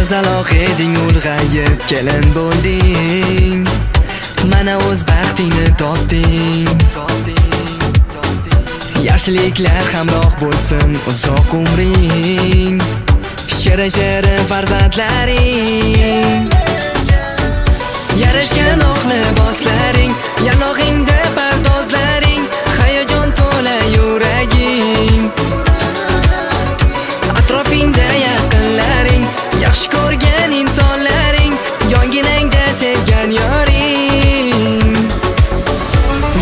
Qizaloq eding ulg'ayib kelin bo'lding, mana o'z baxtingni topding. Yaxshiliklar hamroh bo'lsin uzoq umring, shirin-shirin farzandlaring. Yarashgan oq liboslaring, yanog'ingda pardozlaring, hayajon to'la yuraging. Atrofingda yaqinlaring, yaxshi ko'rgan insonlaring, yonginangda sevgan yoring.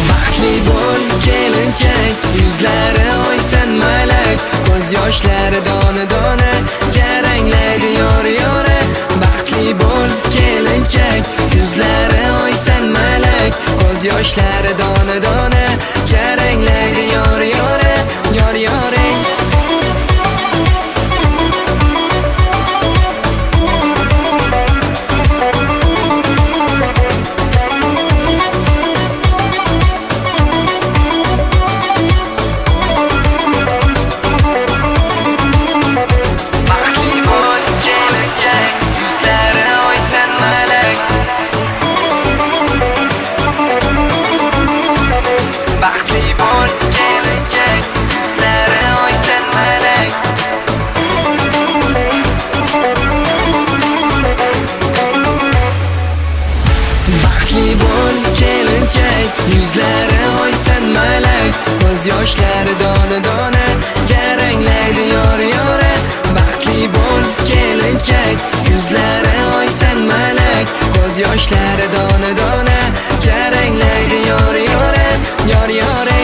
Baxtli bo'l kelinchak, yuzlari oysan malak, ko'z yoshlari dona-dona jaranglaydi yor-yora. Baxtli bo'l kelinchak, yuzlari oysan malak, ko'z yoshlari dona-dona jaranglaydi yor-yora, yor-yora. Yuzlari oysan malak, ko'z yoshlari dona-dona jaranglaydi yor-yora. Baxtli bo'l kelinchak, yuzlari oysan malak, ko'z yoshlari dona-dona jaranglaydi yor-yora, yor-yora.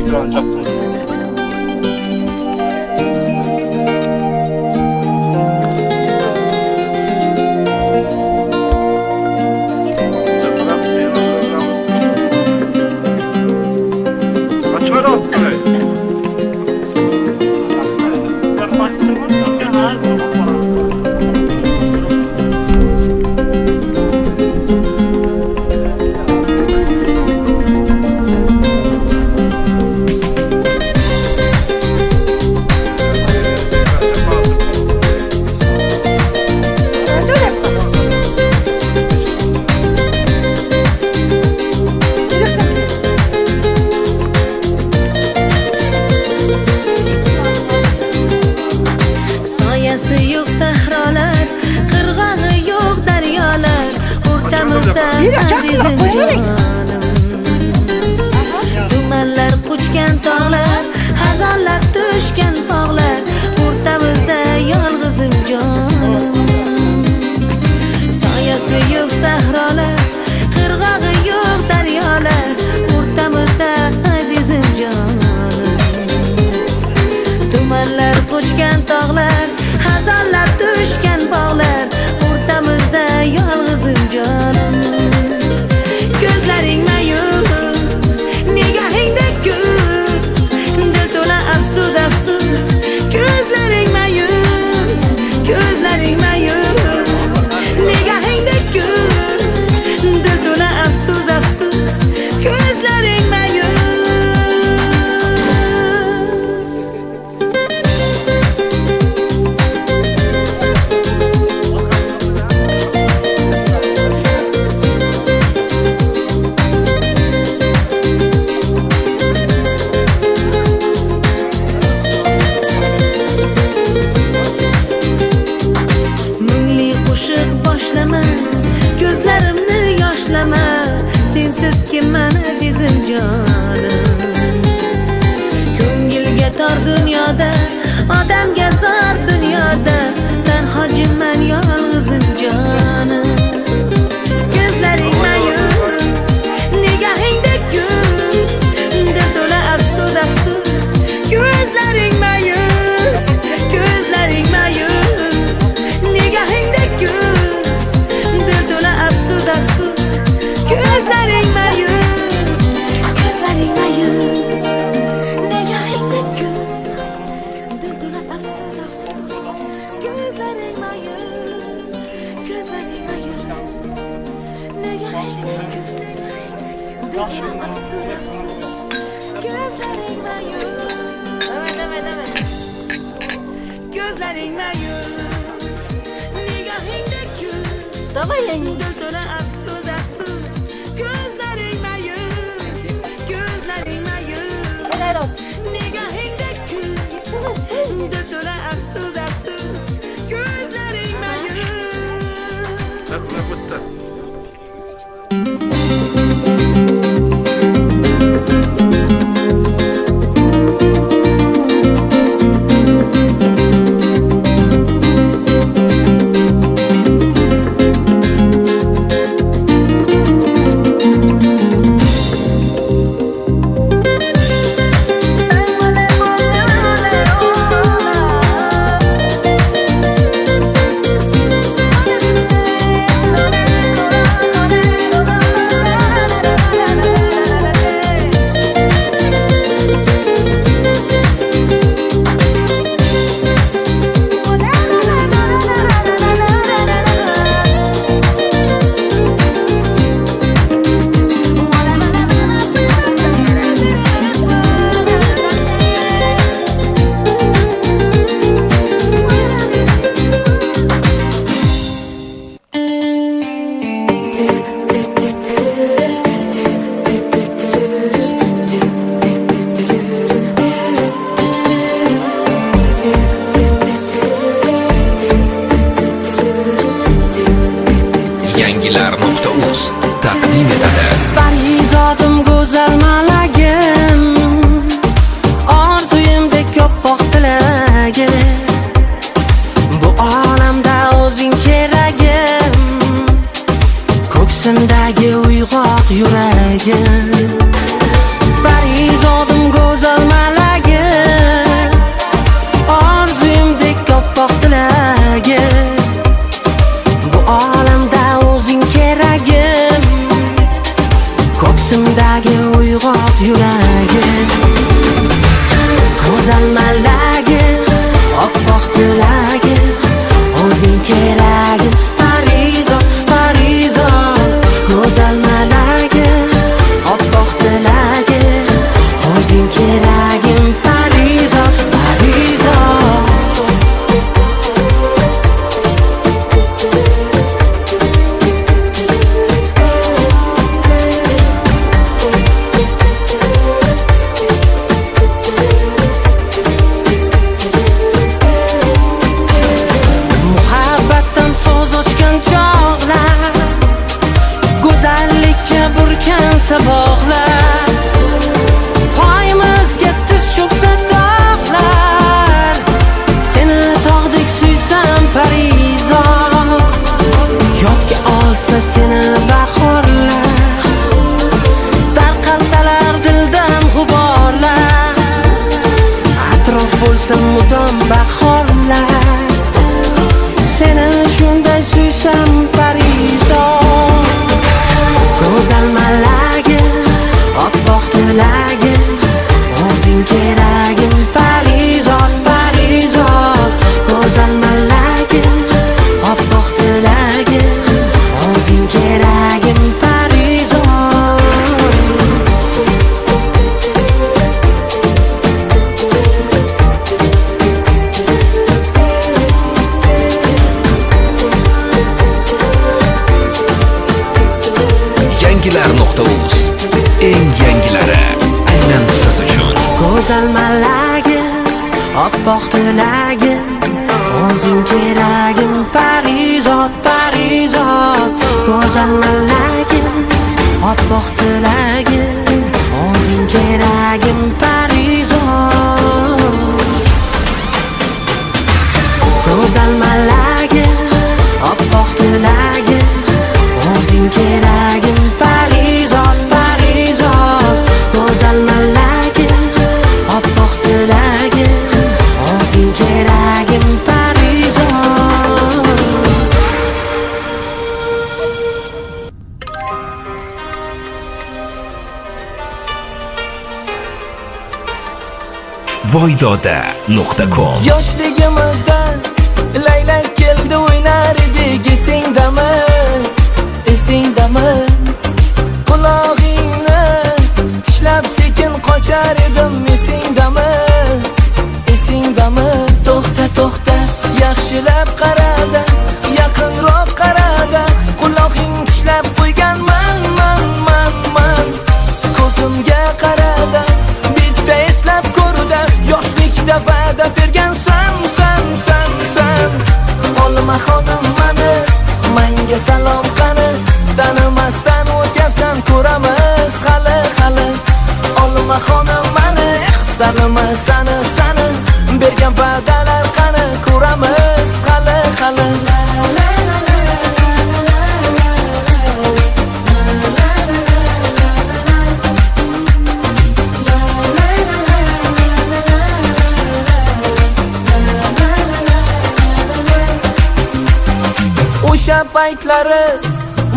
Экран жапсыңыз. Azizim jonim, tumanlar quchgan tog'lar, xazonlar tushgan bog'lar, o'rtamizda yolg'izim jonim. Soyasi yo'q sahrolar, qirg'og'i yo'q daryolar, o'rtamizda azizim jonim. Tumanlar quchgan tog'lar, xazonlar tushgan bog'lar, o'rtamizda yolg'izim jonim. Ko'zlaring mayus, nigahingda kuz, dil to'la afsus afsus. Ko'zlaring mayus, ko'zlaring mayus, nigahingda kuz, dil to'la afsus afsus. Ko'zlaring mayus. Ko'zlarimni yoshlama, sensiz kimman azizim jonim. Ko'ngilga tor dunyoda, odamga zor dunyoda, tanho jimman yolg'izim jonim. Ko'zlaring mayus, nigahingda kuz, dil to'la afsus afsus. Ko'zlaring mayus, ko'zlaring mayus, nigahingda kuz, dil to'la afsus afsus. Ko'zlaring mayus, ko'zlaring mayus, nigahingda kuz, dil to'la afsus afsus. Ko'zlaring mayus, ko'zlaring mayus, nigahingda kuz, dil to'la afsus afsus. Ko'zlaring mayus, ko'zlaring mayus, nigahingda kuz. Давай я не. Dil to'la afsus afsus. Ko'zlaring mayus, ko'zlaring mayus, nigahingda kuz, dil to'la afsus afsus. Ko'zlaring mayus. Bitti. Oppoq yuragim, go'zal malagim, oppoq tilagim, o'zing keragim, Parizod, Parizod. Go'zal malagim, oppoq tilagim, o'zing keragim, Parizod, Parizod. Bog'lar poyimizga tiz cho'ksa tog'lar, seni tog'dek suysam Parizod. Yodga olsa seni bahorlar, tarqalsalar dildan g'uborlar, atrof bo'lsa mudom bahorlar, seni shunday suysam Parizod. Go'zal malagim, oppoq tilagim, o'zing keragim, Parizod, Parizod. Go'zal malagim, oppoq tilagim, o'zing keragim, Parizod. Yangilar.uz eng yangilari aynan siz uchun. Go'zal malagim, oppoq tilagim, o'zing keragim, Parizod, Parizod. Go'zal malagim, oppoq tilagim, o'zing keragim, Parizod. Go'zal malagim, oppoq tilagim, o'zing keragim, Parizod, Parizod. Go'zal malagim, oppoq tilagim, o'zing keragim, Parizod. Voydoda.com. Yoshligimizda laylak keldi o'ynar edik, esingdami? Esingdami? Qulog'ingni tishlab sekin qochar edim, esingdami? Esingdami? To'xta, to'xta, yaxshilab qarada, yaqinroq qarada, qulog'ing tishlab qo'yganman, man, man, man. Ko'zimga qarada, bitta eslab ko'rda, yoshlikda va'da bergansan, san, san, san. Olmaxonim mani, manga salom qani, tanimasdan o'tyapsan, ko'ramiz hali, hali. Olmaxonim mani, sanimi, sani, sani, bergan va'dalar qani, ko'ramiz hali, hali. O'sha paytlari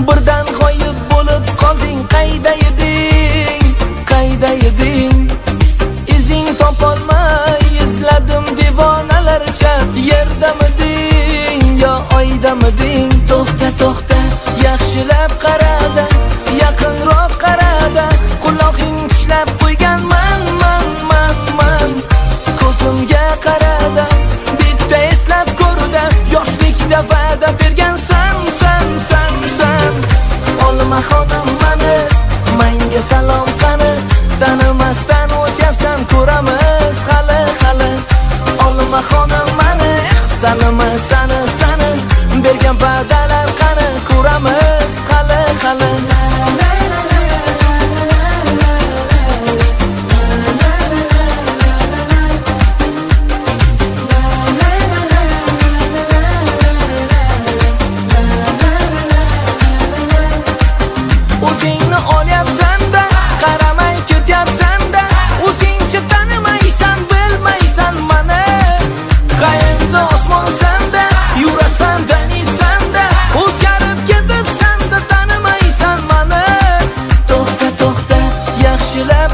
birdan g'oyib bo'lib qolding, qayda eding, qayda eding? Izing topolmay izladim devonalarcha, yerdamiding yo oydamiding? To'xta, to'xta, yaxshilab qarada, yaqinroq qarada, qulog'ing tishlab qo'yganman, man, man, man. Ko'zimga qarada, bitta eslab ko'rda, yoshlikda va'da bergansan, san, san, san. Olmaxonim mani, manga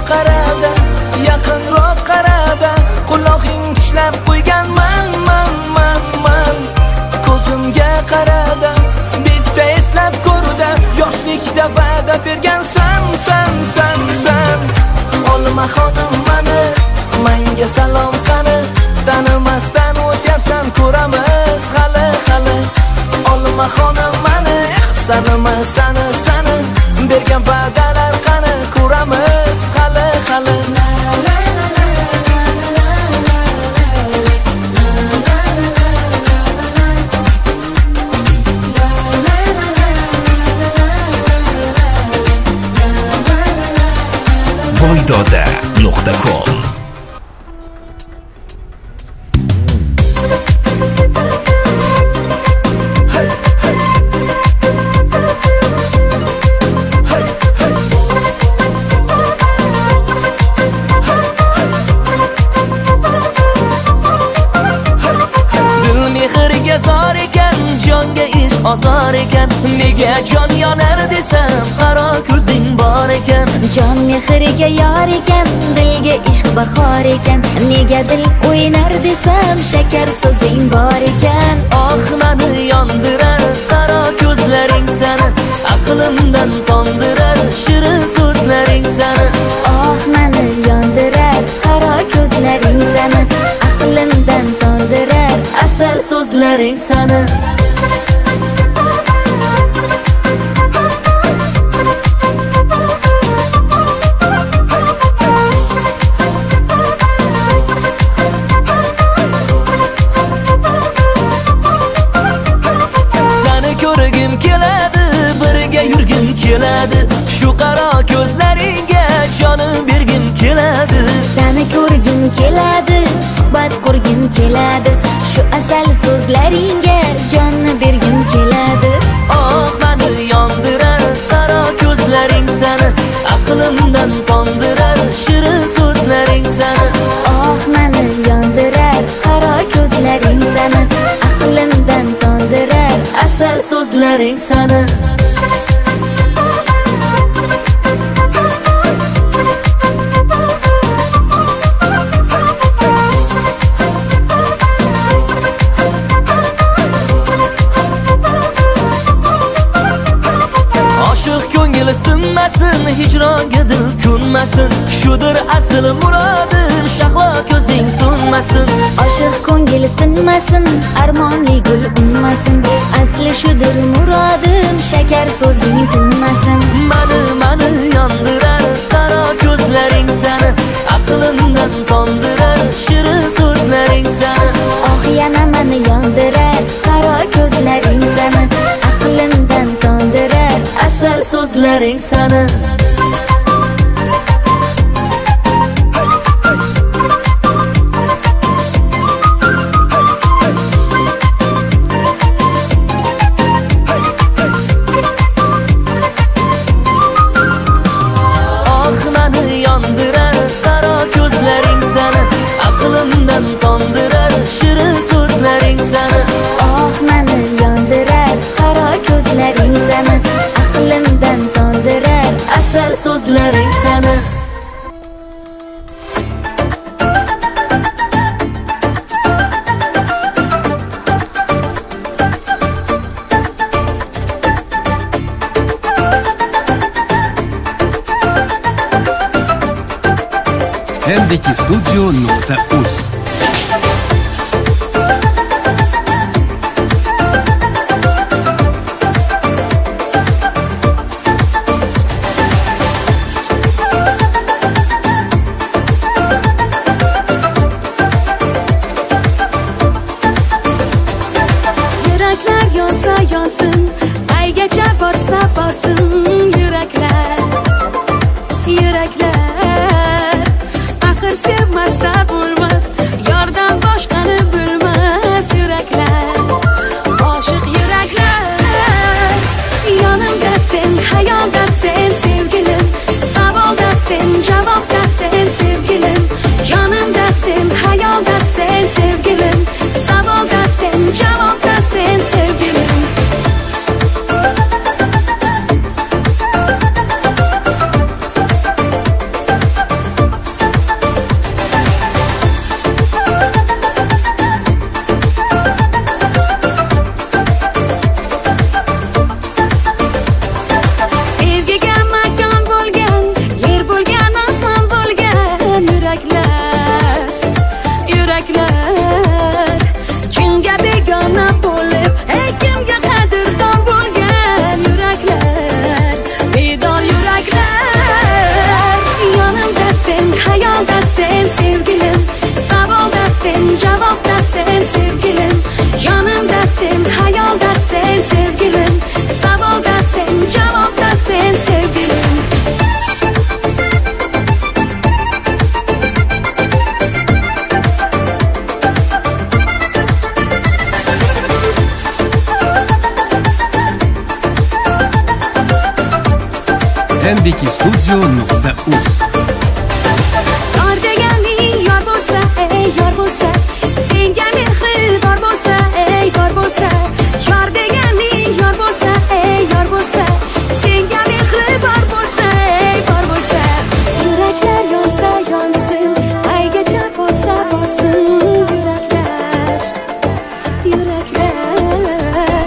qarada, yaqinroq qarada, qulog'ing tishlab qo'ygan man man man man. Ko'zimga qarada, bitta eslab ko'rda, yoshlikda va'da bergan san san san san. Olmaxonim mani, menga salom qani, tanimasdan o'tyapsan, ko'ramiz hali hali. Olmaxonim mani, sanimi sani sani, bergan va'dalar qani, ko'ramiz hali hali. Voydoda.com. Ozor ekan, nega jon yonar desam, qaro ko'zing bor ekan. Jon mehriga yor ekan, dilga ishq bahor ekan, nega dil o'ynar desam, shakar so'zing bor ekan. Oh meni yondirar qaro ko'zlaring sani, aqlimdan tondirar shirin so'zlaring sani. Oh meni yondirar qaro ko'zlaring sani, aqlimdan tondirar asal so'zlaring sani. Ko'rgim keladi, birga yurgim keladi, shu qaro ko'zlaringga jonim bergim keladi. Seni ko'rgim keladi, suhbat qurgim keladi, shu asal so'zlaringga jonni bergim keladi. Oh meni yondirar qaro ko'zlaring sani, aqlimdan tondirar shirin so'zlaring sani. Oh meni yondirar qaro ko'zlaring sani, aqlimdan tondirar asal so'zlaring sani. Oshiq ko'ngil sinmasin, hijronga dil ko'nmasin, shudir asl murodim, shahlo ko'zing so'nmasin. Oshiq ko'ngil sinmasin, armonli gul unmasin, asli shudir murodim, shakar so'zing tinmasin. Mani mani yondirar qaro ko'zlaring sani, aqlimdan tondirar shirin so'zlaring sani. Oh yana mani yondirar qaro ko'zlaring sani, aqlimdan tondirar asal so'zlaring sani. Tondirar shirin so'zlaring sani. Oh meni yondirar qaro ko'zlaring sani, aqlimdan tondirar asal so'zlaring sani. Studio.uz. Yuraklar yonsa yonsin, qaygacha borsa borsin, yuraklar, yuraklar. Axir sevmasa bo'lmas, sen sevgilim, savolda sen, javobda sen sevgilim, yonimda sen, hayolda sen sevgilim, savolda sen, javobda sen sevgilim. mbkstudio.uz. Yor deganing yor bo'lsa, ey yor bo'lsa, senga mehri bor bo'lsa, ey bor bo'lsa. Yor deganing yor bo'lsa, ey yor bo'lsa, senga mehri bor bo'lsa, ey bor bo'lsa. Yuraklar yonsa yonsin, qaygacha borsa borsin. Yuraklar, yuraklar,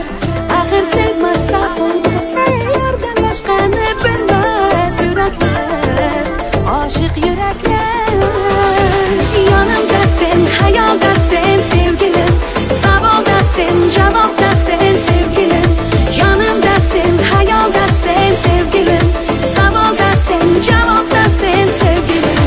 axir sevmasa bo'lmas, ey yordan boshqani bilmas. Yuraklar, oshiq yuraklar. Yonimda sen, hayolda sen sevgilim, savolda sen, javobda sen sevgilim, yonimda sen, hayolda sen sevgilim, savolda sen, javobda sen sevgilim.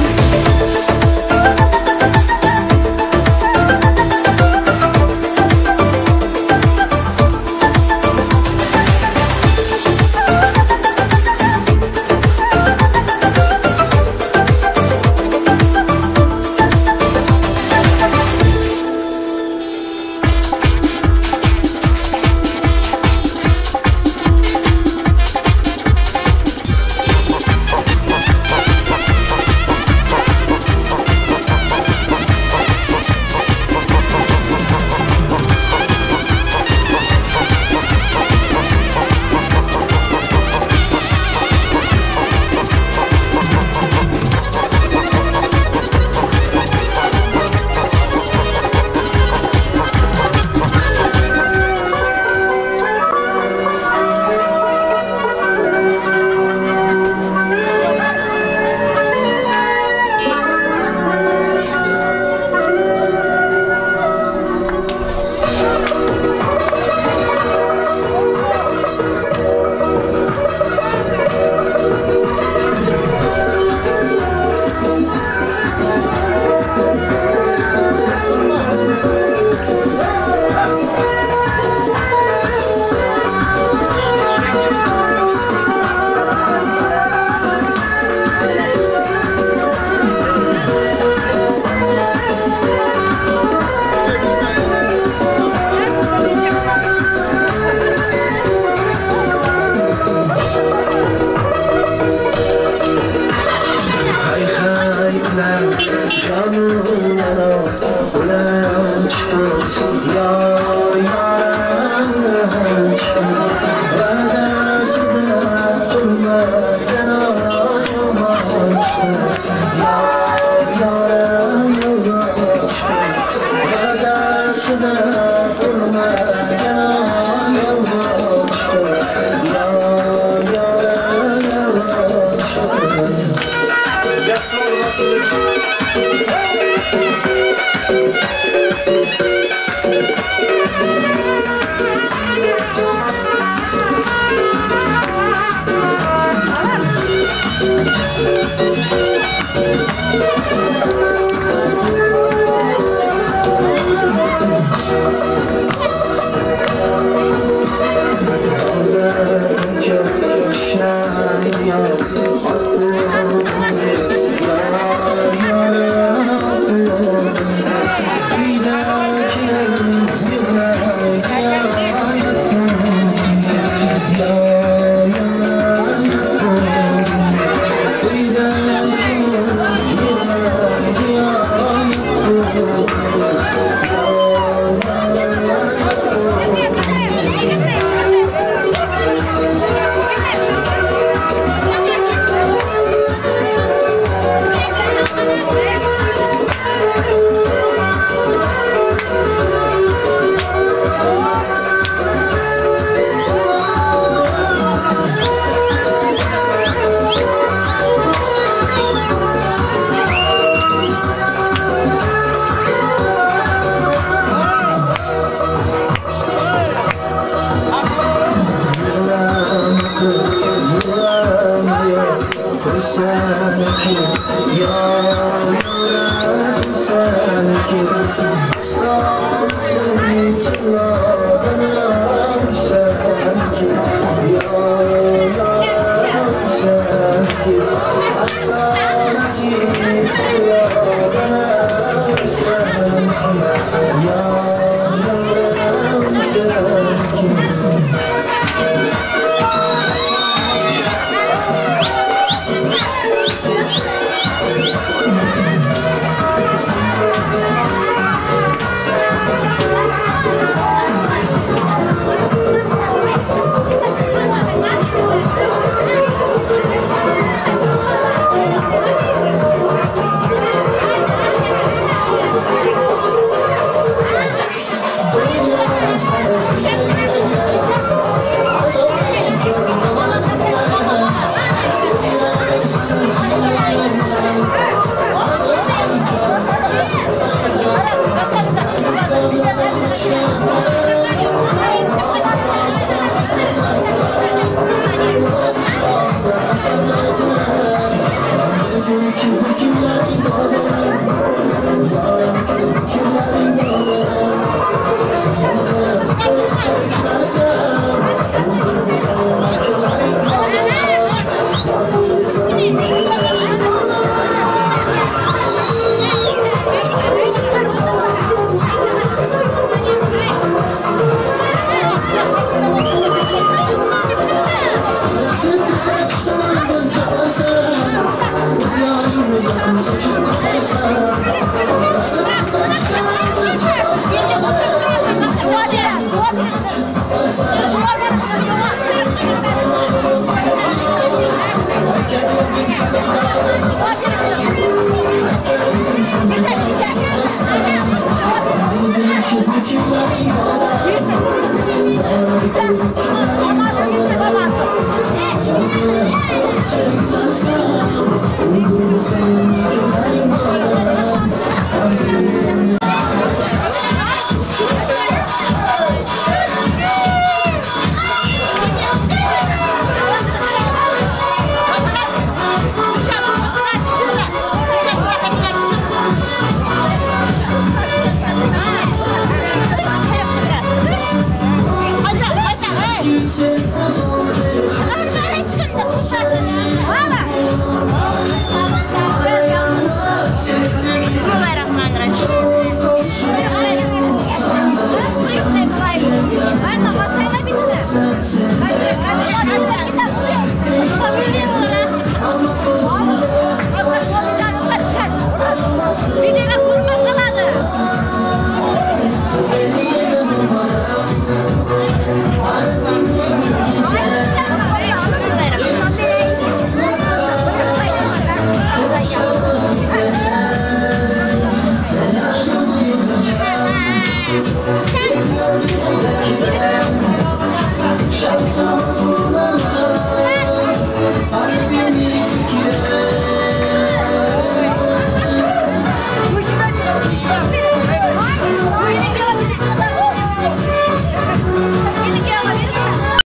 Şans.